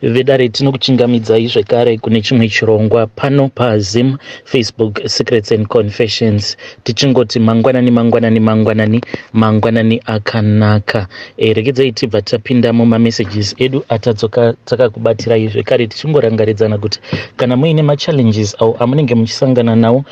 Vedare, tinokuchingamidzai zvekare kune chimwe chirongwa pano paZim Facebook Secrets and Confessions, tichingoti mangwanani, mangwanani, mangwanani, mangwanani akanaka. Regedzai tibva tapinda mumamessages edu atadzoka takakubatirai zvekare, tichingorangaridzana kuti kana muine machallenges awo amunenge muchisangana nawo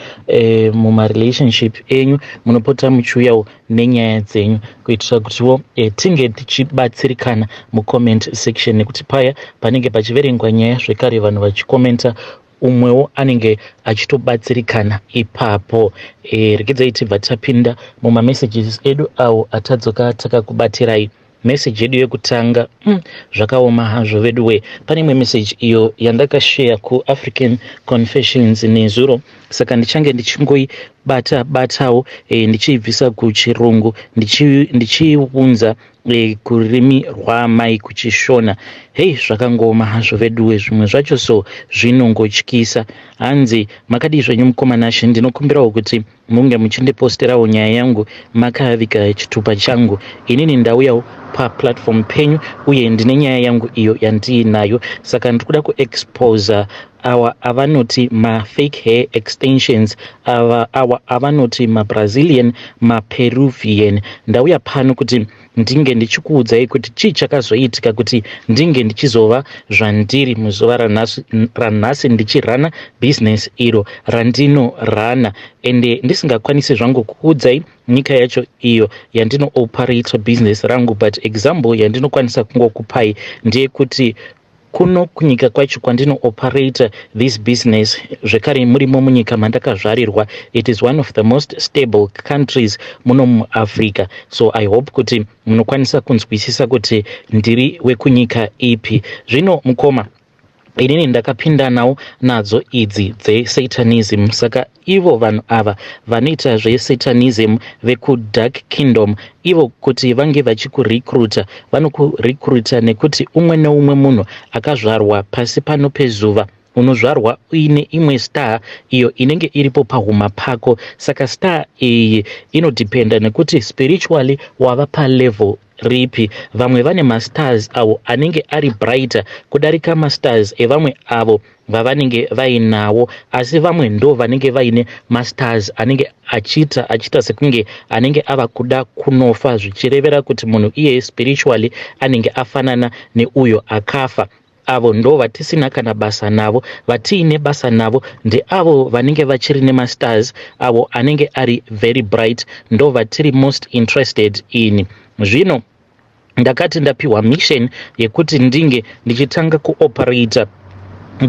mumarelationship enyu, munopota muchiuyawo nenyaya dzenyu kuitira kutiwo tinge tichibatsirikana mucomment section, nekuti paya panenge pachiverengwa nyaya zvekare vanhu vachikomenta, umwewo anenge achitobatsirikana ipapo. Regedzai tibva tapinda mumamessages edu awo atadzoka takakubatirai. Meseji yedu yekutanga, zvakaoma hazvo veduwe. Pane imwe meseji iyo yandakasheya kuAfrican Confessions nezuro, saka ndichange ndichingoibata batawo ndichiibvisa kuchirungu ndichiunza kururimi rwaamai, kuChishona. Hei, zvakangoma hazvo veduwe, zvimwe zvacho so zvinongotyisa. Hanzi, "Makadii zvenyu mukoma Nashe? Ndinokumbirawo kuti munge muchindiposterawo nyaya yangu makaviga chitupa changu. Inini ndauyawo paplatform penyu uye ndine nyaya yangu iyo yandiinayo, saka ndiri kuda kuexposa awa avanoti mafake hair extensions, ava awa avanoti maBrazilian, maPeruvian. Ndauya pano kuti ndinge ndichikuudzai kuti chii chakazoitika kuti ndinge ndichizova zvandiri muzuva ranhasi, ndichirana bhizinesi iro randinorana, ende ndisingakwanisi zvangu kukuudzai nyika yacho iyo yandinooperata business rangu, but example yandinokwanisa kungokupai ndeyekuti kuno kunyika kwacho kwandinooperata this business, zvekare murimo munyika mandakazvarirwa, it is one of the most stable countries muno muAfrica. So I hope kuti munokwanisa kunzwisisa kuti ndiri wekunyika ipi. Zvino mukoma, inini ndakapinda nawo nadzo idzi dzesatanism. Saka ivo vanhu ava vanoita zvesatanism vekudark kingdom, ivo kuti vange vachikurecruita, vanokurecruita nekuti umwe neumwe munhu akazvarwa pasi pano pezuva unozvarwa uine imwe star iyo inenge iripo pahuma pako. Saka star iyi inodhipenda nekuti spiritually wava palevel ripi. Vamwe vane mastars avo anenge ari brighter kudarika mastars evamwe avo vavanenge vainawo, asi vamwe ndo vanenge vaine mastars anenge achiita sekunge anenge ava kuda kunofa, zvichirevera kuti munhu iyeye spiritually anenge afanana neuyo akafa. Avo ndo vatisina kana basa navo. Vatiine basa navo ndeavo vanenge vachiri nemastars avo anenge ari very bright, ndo vatiri most interested in. Zvino ndakati ndapiwa mission yekuti ndinge ndichitanga kuoperata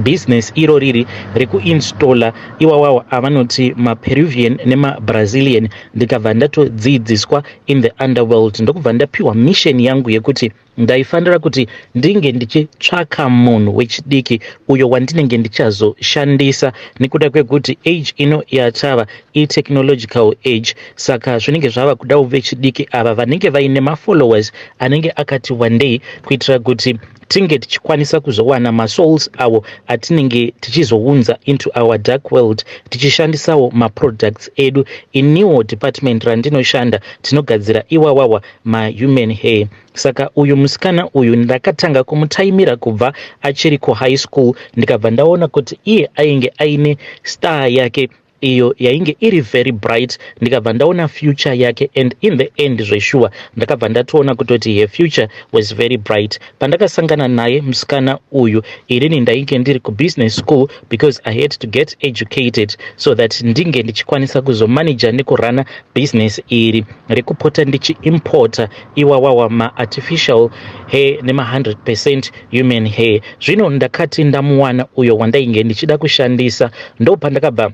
business iro riri rekuinstalla iwawawo avanoti maPeruvian nemaBrazilian. Ndikabva ndatodzidziswa in the underworld, ndokubva ndapiwa mission yangu yekuti ndaifanira kuti ndinge ndichitsvaka munhu wechidiki uyo wandinenge ndichazoshandisa, nekuda kwekuti age ino yatava itechnological age, saka zvinenge zvava kudawo vechidiki ava vanenge vaine mafollowers anenge akati wandei, kuitira kuti tinge tichikwanisa kuzowana masouls avo atinenge tichizounza into our dark world, tichishandisawo maproducts edu. Iniwo department randinoshanda tinogadzira iwawawa mahuman hair. Saka uyu musikana uyu ndakatanga kumutaimira kubva achiri kuhigh school, ndikabva ndaona kuti iye ainge aine star yake iyo yainge iri very bright. Ndikabva ndaona future yake, and in the end zveshuwa ndakabva ndatoona kutoti her future was very bright. Pandakasangana naye musikana uyu, inini ndainge ndiri kubusiness school because I had to get educated so that ndinge ndichikwanisa kuzomanaja nekurana business iri rekupota ndichiimporta iwawawa maartificial hair nema100% human hair. Zvino ndakati ndamuwana uyo wandainge ndichida kushandisa, ndo pandakabva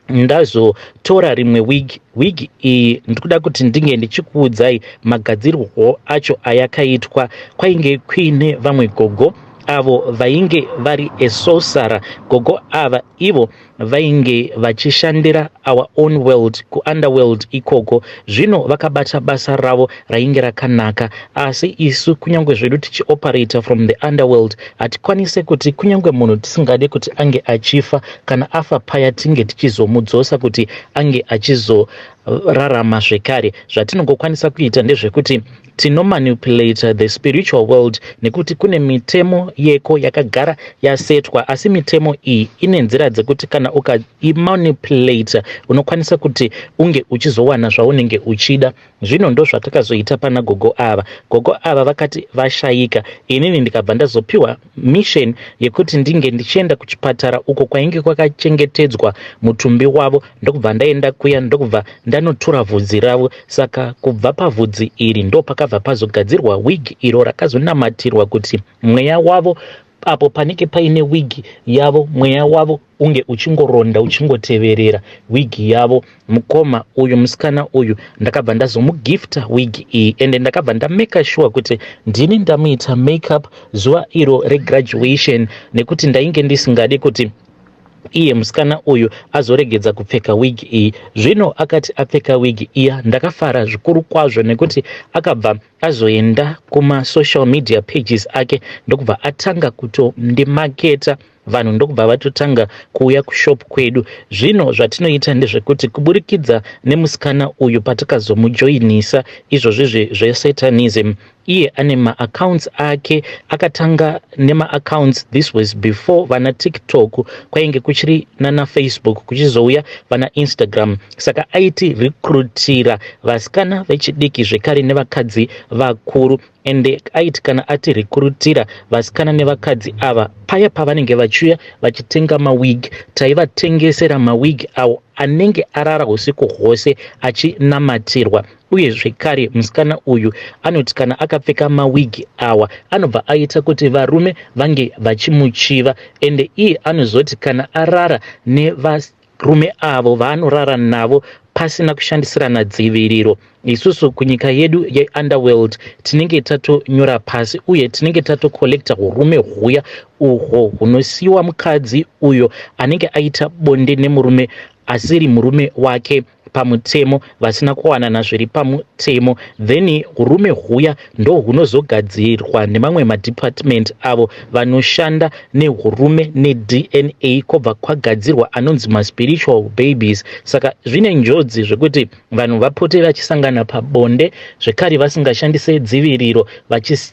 ndazotora rimwe wig. Wig iyi ndikuda kuti ndinge ndichikuudzai magadzirwo acho ayakaitwa. Kwainge kuine vamwe gogo avo vainge vari esorcerer. Gogo ava ivo Vainge vachishandira our own world, kuunderworld ikoko. Zvino vakabata basa ravo rainge rakanaka, asi isu kunyange zvedu tichioperata from the underworld, hatikwanise kuti kunyange munhu tisingade kuti ange achifa, kana afa paya tinge tichizomudzosa kuti ange achizorarama zvekare. Zvatinongokwanisa kuita ndezvekuti tinomanipulata the spiritual world, nekuti kune mitemo yeko yakagara yasetwa. Asi mitemo iyi ine nzira dzekuti kana ukaimanipulata unokwanisa kuti unge uchizowana zvaunenge uchida. Zvino ndo zvatakazoita pana gogo ava. Gogo ava vakati vashayika, inini ndikabva ndazopiwa mission yekuti ndinge ndichienda kuchipatara uko kwainge kwakachengetedzwa mutumbi wavo. Ndokubva ndaenda kuya, ndokubva ndanotora vhudzi ravo. Saka kubva pavhudzi iri ndo pakabva pazogadzirwa wig iro rakazonamatirwa kuti mweya wavo, apo panenge paine wig yavo, mweya wavo unge uchingoronda uchingoteverera wig yavo. Mukoma uyu, musikana uyu, ndakabva ndazomugifta wig iyi, ende ndakabva ndamake sure kuti ndini ndamuita makeup zuva iro regraduation, nekuti ndainge ndisingadi kuti iye musikana uyu azoregedza kupfeka wig iyi. Zvino akati apfeka wig iya, ndakafara zvikuru kwazvo, nekuti akabva azoenda kumasocial media pages ake, ndokubva atanga kutondimaketa. Vanhu ndokubva vatotanga kuuya kushop kwedu. Zvino zvatinoita ndezvekuti kuburikidza nemusikana uyu, patakazomujoinisa izvozvizvi zvesatanism, iye ane maaccounts ake. Akatanga nemaaccounts, this was before vana TikTok, kwainge kuchiri nana Facebook, kuchizouya vana Instagram. Saka aiti recruitira vasikana vechidiki zvekare nevakadzi vakuru. Ende aiti kana ati recruitira vasikana nevakadzi ava, paya pavanenge vachiuya vachitenga mawig, taivatengesera mawig avo anenge arara usiku hwose achinamatirwa. Uye zvekare musikana uyu anoti kana akapfeka mawigi awa, anobva aita kuti varume vange vachimuchiva. Ende iye anozoti kana arara nevarume avo vaanorara navo pasina kushandisirana dziviriro, isusu kunyika yedu yeunderworld tinenge tatonyora pasi uye tinenge tatocollecta urume huya uhwo hunosiyiwa mukadzi uyo anenge aita bonde nemurume asiri murume wake pamutemo, vasina kuwanana zviri pamutemo. Then urume huya ndo hunozogadzirwa nemamwe madepartment avo vanoshanda neurume neDNA, kwobva kwagadzirwa anonzi maspiritual babies. Saka zvine njodzi zvekuti vanhu vapote vachisangana pabonde zvekare vasingashandise dziviriro,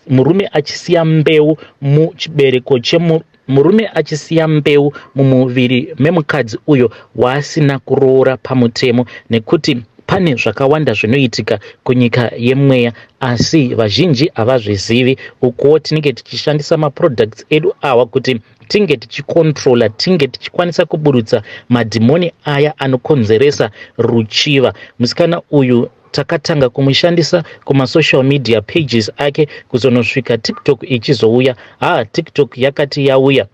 murume achisiya mbeu muchibereko chemu, murume achisiya mbeu mumuviri memukadzi uyo waasina kuroora pamutemo, nekuti pane zvakawanda zvinoitika kunyika yemweya, asi vazhinji havazvizivi. Ukuwo tinenge tichishandisa maproducts edu awa kuti tinge tichicontrola, tinge tichikwanisa kuburutsa madhimoni aya anokonzeresa ruchiva. Musikana uyu takatanga kumushandisa kumasocial media pages ake kuzonosvika TikTok ichizouya. Ha, TikTok yakati yauya,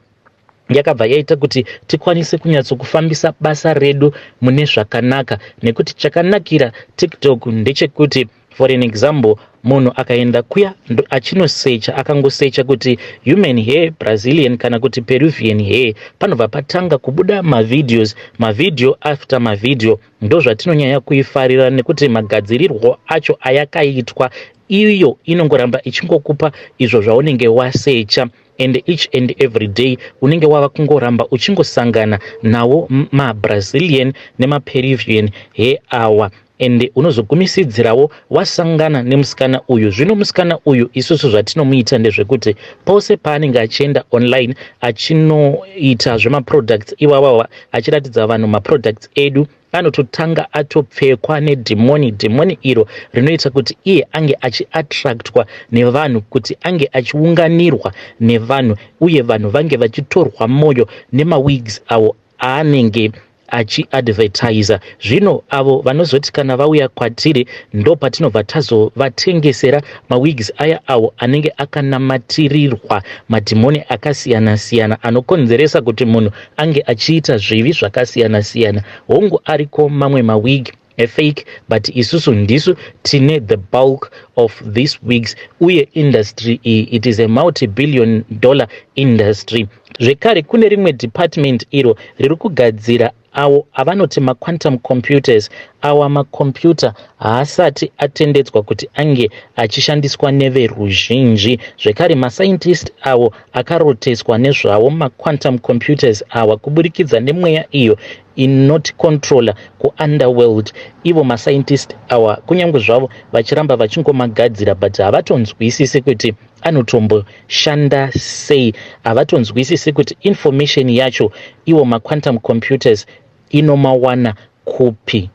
yakabva yaita kuti tikwanise kunyatsokufambisa basa redu mune zvakanaka, nekuti chakanakira TikTok ndechekuti, for an example, munhu akaenda kuya achinosecha, akangosecha kuti human hair Brazilian kana kuti Peruvian hair, panobva patanga kubuda mavideos, mavideo after mavideo. Ndo zvatinonyanya kuifarira, nekuti magadzirirwo acho ayakaitwa iyo inongoramba ichingokupa izvo zvaunenge wasecha, and each and every day unenge wava kungoramba uchingosangana nawo maBrazilian nemaPeruvian hair awa, ende unozogumisidzirawo wasangana nemusikana uyu. Zvino musikana uyu, isusu zvatinomuita ndezvekuti pose paanenge achienda online achinoita zvemaproducts iwawawa, achiratidza vanhu maproducts edu, anototanga atopfekwa nedhimoni, dhimoni iro rinoita kuti iye ange achiattractwa nevanhu, kuti ange achiunganirwa nevanhu, uye vanhu vange vachitorwa mwoyo nemawigs avo aanenge achiadvertisa. Zvino avo vanozoti kana vauya kwatiri, ndo patinobva tazovatengesera mawigs aya avo anenge akanamatirirwa madhimoni akasiyana-siyana anokonzeresa kuti munhu ange achiita zvivi zvakasiyana-siyana. Hongu, ariko mamwe mawig. Fake, but isusu ndisu tine the bulk of these wigs, uye industry iyi, it is a multi-billion dollar industry. Zvekare kune rimwe department iro riri kugadzira awo avanoti maquantum computers. Awa makombiyuta haasati atendedzwa kuti ange achishandiswa neveruzhinji. Zvekare mascientist awo akaroteswa nezvawo maquantum computers awa kuburikidza nemweya iyo inoticontrola kuunderworld. Ivo mascientist awa, kunyange zvavo vachiramba vachingomagadzira, but havatonzwisisi kuti anotomboshanda sei. Havatonzwisisi kuti information yacho iwo maquantum computers inomawana kupi.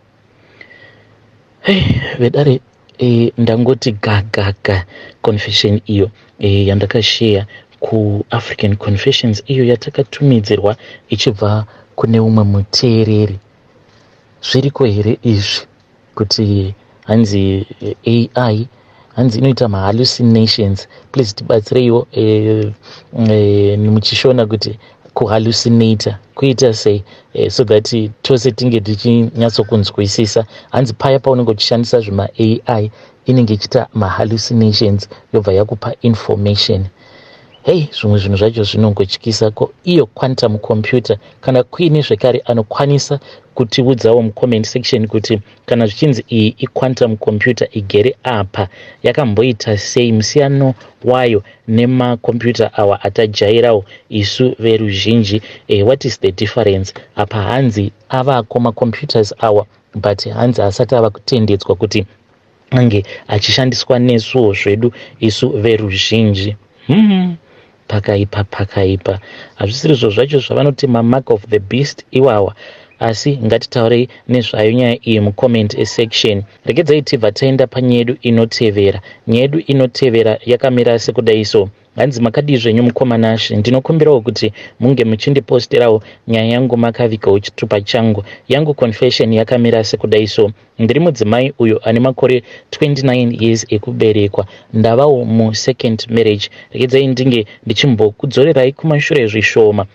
Hey, vedare, ndangoti gagaga confession iyo yandakasheya kuAfrican Confessions, iyo yatakatumidzirwa ichibva kune umwe muteereri. Zviriko here izvi kuti hanzi AI hanzi inoita mahallucinations? Please tibatsireiwo muchishona kuti kuhallucinata kuita sei, so that tose tinge tichinyatsokunzwisisa. Hanzi paya paunenge uchishandisa zvemaAI, inenge ichiita mahallucinations, yobva yakupa information. Hei, zvimwe zvinhu zvacho zvinongotyisa. Ko iyo quantum computer, kana kuine zvekare anokwanisa kutiudzawo mucomment section kuti kana zvichinzi iyi iquantum computer igere apa, yakamboita sei, musiyano wayo nemakombiyuta awa atajairawo isu veruzhinji, what is the difference apa? Hanzi avako macomputers awa, but hanzi asati ava kutendedzwa kuti ange achishandiswa nesuwo zvedu isu veruzhinji. Pakaipa, pakaipa. Hazvisirizvo zvacho zvavanoti mamark of the beast iwawa, asi ngatitaurei nezvayo nyaya iyi mucomment section. Regedzai tibva taenda panyaya yedu inotevera. Nyaya yedu inotevera yakamira sekudai so. Hanzi, "Makadii zvenyu mukoma Nashe? Ndinokumbirawo kuti munge muchindiposterawo nyaya yangu makavigawo chitupa changu. Yangu confession yakamira sekudai so. Ndiri mudzimai uyo ane makore 29 years ekuberekwa. Ndavawo musecond marriage. Regedzai ndinge ndichimbokudzorerai kumashure zvishoma.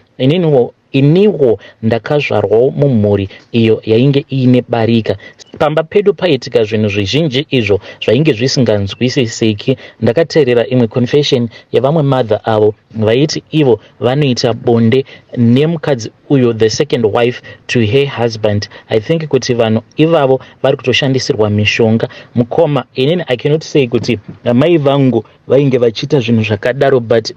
Iniwo ndakazvarwawo mumhuri iyo yainge iine barika. Pamba pedu paitika zvinhu zvizhinji izvo zvainge zvisinganzwisisiki. Ndakateerera imwe confession yevamwe mother avo vaiti ivo vanoita bonde nemukadzi uyo, the second wife to her husband. I think kuti vanhu ivavo vari kutoshandisirwa mishonga. Mukoma, inini I cannot say kuti amai vangu vainge vachiita zvinhu zvakadaro, but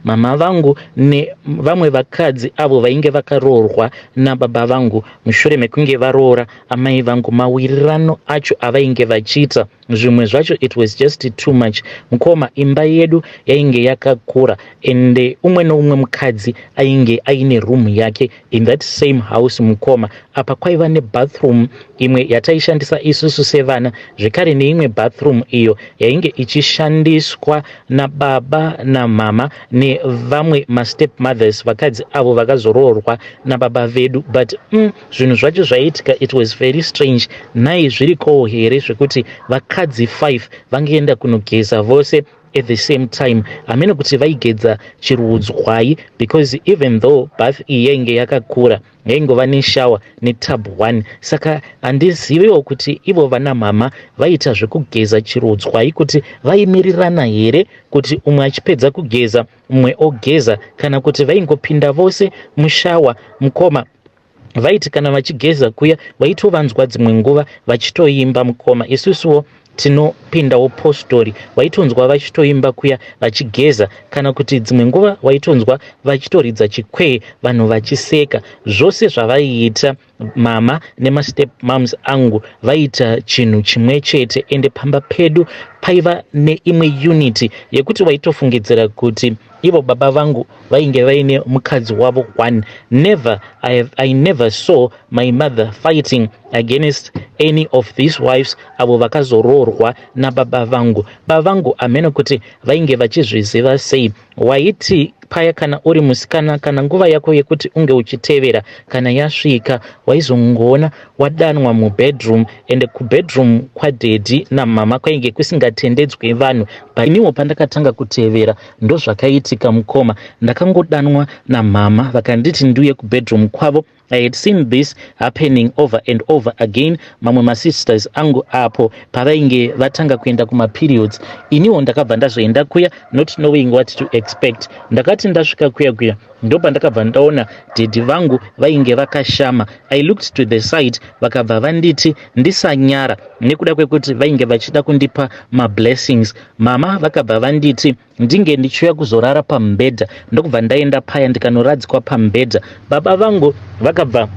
mama vangu nevamwe vakadzi avo vainge vakaroorwa nababa vangu mushure mekunge varoora amai vangu, mawirirano acho avainge vachiita, zvimwe zvacho it was just too much. Mukoma, imba yedu yainge yakakura, ende umwe neumwe mukadzi ainge aine room yake in that same house. Mukoma, apa kwaiva nebathroom imwe yataishandisa isusu sevana, zvekare neimwe bathroom iyo yainge ichishandiswa nababa namama nevamwe mastep mothers, vakadzi avo vakazoroorwa nababa vedu. But zvinhu zvacho zvaiitika, it was very strange. Nhai, zvirikowo here zvekuti vakadzi 5 vangeenda kunogeza vose at the same time? Hamene kuti vaigeza chirudzwai, because even though bath iyi yainge yakakura, yaingova neshower netub 1. Saka handiziviwo kuti ivo vana mama vaita zvekugeza chirudzwai, kuti vaimirirana here kuti umwe achipedza kugeza umwe ogeza, kana kuti vaingopinda vose mushower. Mukoma, vaiti kana vachigeza kuya, vaitovanzwa dzimwe nguva vachitoimba. Mukoma, isusuwo tinopindawo postori, waitonzwa vachitoimba kuya vachigeza, kana kuti dzimwe nguva waitonzwa vachitoridza chikwee, vanhu vachiseka. Zvose zvavaiita mama nemastep moms angu, vaita chinhu chimwe chete. Ende pamba pedu paiva neimwe unity yekuti waitofungidzira kuti ivo baba vangu vainge vaine mukadzi wavo one. Never I never saw my mother fighting against any of these wives avo vakazoroorwa nababa vangu. Baba vangu, hamene kuti vainge vachizviziva sei. Waiti paya kana uri musikana, kana nguva yako yekuti unge uchitevera kana yasvika, waizongoona wadanwa mubedroom. Ende kubedroom kwadaddy namama kwainge kusingatendedzwi vanhu. Iniwo pandakatanga kutevera, ndozvakaitika mukoma. Ndakangodanwa namama, vakanditi ndiuye kubedroom kwavo. I had seen this happening over and over again mamwe masisters angu apo pavainge vatanga kuenda kumaperiods. Iniwo ndakabva ndazoenda kuya not knowing what to expect. Ndakati ndasvika kuya kuya ndopandakabva ndaona dhedhi vangu vainge vakashama. I looked to the side vakabva vanditi ndisanyara nekuda kwekuti vainge vachida kundipa mablessings. Mama vakabva vanditi ndinge ndichiuya kuzorara pamubhedha ndokubva ndaenda paya ndikanoradzikwa pamubhedha. Baba vangu vakabva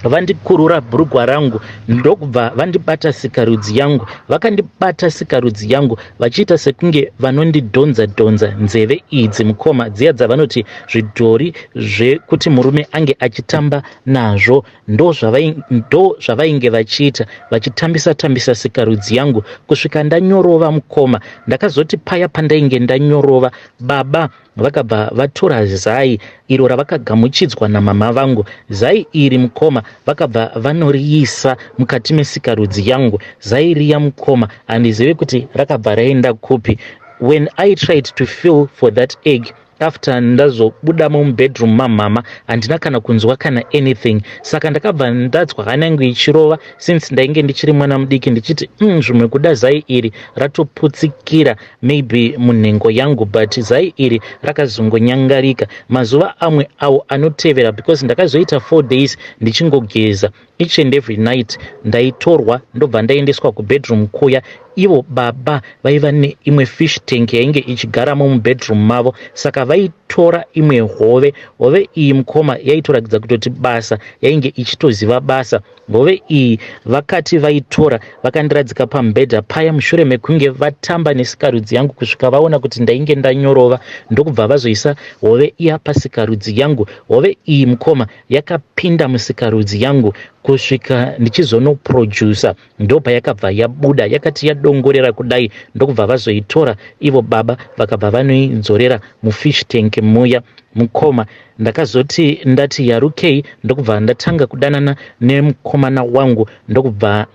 vandikurura bhurugwa rangu ndokubva vandibata sikarudzi yangu. Vakandibata sikarudzi yangu vachiita sekunge vanondidhonza dhonza nzeve idzi mukoma dziya dzavanoti zvidhori zvekuti murume ange achitamba nazvo. Ndozvavainge vachiita vachitambisa tambisa sikarudzi yangu kusvika ndanyorova mukoma. Ndakazoti paya pandainge ndanyorova baba vakabva vatora zai iro ravakagamuchidzwa namama vangu. Zai iri mukoma vakabva vanoriisa mukati mesikarudzi yangu. Zai riya mukoma handizive kuti rakabva raenda kupi. When I tried to feel for that egg after ndazobuda mumubedroom mamama handina kana kunzwa kana anything. Saka ndakabva ndadzwa hana yangu ichirova since ndainge ndichiri mwana mudiki ndichiti zvimwe kuda zai iri ratoputsikira maybe munhengo yangu, but zai iri rakazongonyangarika mazuva amwe awo anotevera because ndakazoita 4 days ndichingogeza each and every night. Ndaitorwa ndobva ndaendeswa kubedroom kuya. Ivo baba vaiva neimwe fish tank yainge ichigaramo mubedroom mavo, saka vaitora imwe hove. Hove iyi mukoma yaitoratidza kutoti basa yainge ichitoziva basa. Hove iyi vakati vaitora vakandiradzika pamubhedha paya mushure mekunge vatamba nesikarudzi yangu kusvika vaona kuti ndainge ndanyorova, ndokubva vazoisa hove iya pasikarudzi yangu. Hove iyi mukoma yakapinda musikarudzi yangu kusvika ndichizonoprodusa, ndopayakabva yabuda. Yakati yadongorera kudai ndokubva vazoitora ivo baba vakabva vanoidzorera mufish tank muya. Mukoma, ndakazoti ndati yarukei ndokubva ndatanga kudanana nemukomana wangu, ndokubva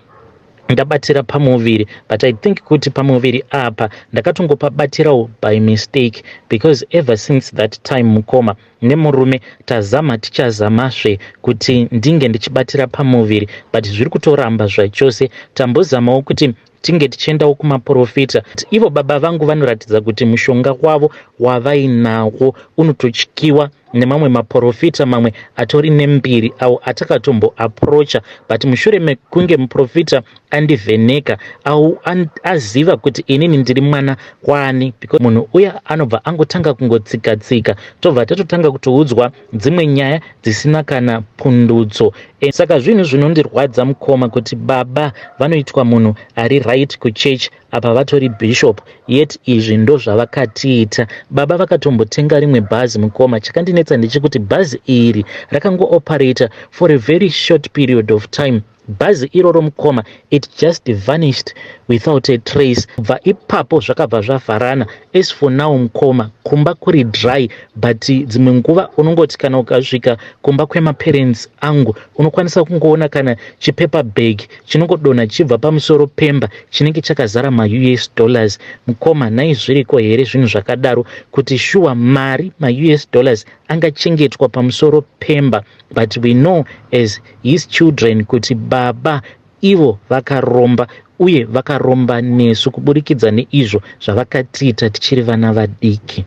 ndabatira pamuviri, but I think kuti pamuviri apa ndakatongopabatirawo by mistake because ever since that time mukoma, nemurume tazama tichazamazve kuti ndinge ndichibatira pamuviri, but zviri kutoramba zvachose. Tambozamawo kuti tinge tichiendawo kumaprofita. Ivo baba vangu vanoratidza kuti mushonga wavo wavainawo unototyiwa nemamwe maprofita mamwe atori nembiri awo atakatomboapproacha, but mushure mekunge muprofita andivheneka au aziva kuti inini ndiri mwana wani, because munhu uya anobva angotanga kungotsika-tsika, tobva tatotanga kutoudzwa dzimwe nyaya dzisina kana pundutso. Saka zvinhu zvinondirwadza mukoma kuti baba vanoitwa munhu ari right kuchechi apa vatori bishop, yet izvi ndo zvavakatiita. Baba vakatombotenga rimwe bhazi mukoma. Chakandinetsa ndechekuti bhazi iri rakangooperata for a very short period of time. Bhazi iroro mukoma, it just vanished without a trace. Kubva ipapo zvakabva zvavharana. As for now mukoma, kumba kuri dry, but dzimwe nguva unongoti kana ukasvika kumba kwemaparents angu unokwanisa kungoona kana chipaper bag chinongodonha chibva pamusoro pemba chinenge chakazara maUS dollars. Mukoma, nhai, zviriko here zvinhu zvakadaro kuti shuwa mari maUS dollars angachengetwa pamusoro pemba? But we know as his children kuti baba ivo vakaromba uye vakaromba nesu kuburikidza neizvo zvavakatiita tichiri vana vadiki.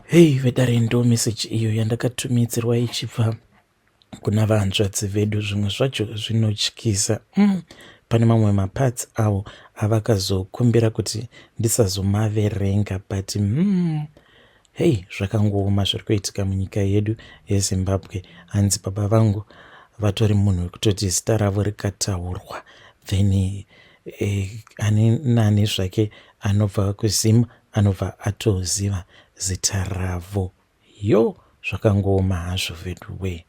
Hei vedare, ndo meseji iyo yandakatumidzirwa ichibva kuna vahanzvadzi vedu. Zvimwe zvacho zvinotyisa. Pane mamwe maparts avo avakazokumbira kuti ndisazomaverenga, but hei, zvakangooma zviri kuitika munyika yedu yeZimbabwe. Hanzi baba vangu vatori munhu wekutoti zita ravo rikataurwa, then ani nani zvake anobva kuZim anobva atoziva zita ravo. Yo, zvakangooma hazvo vedu we.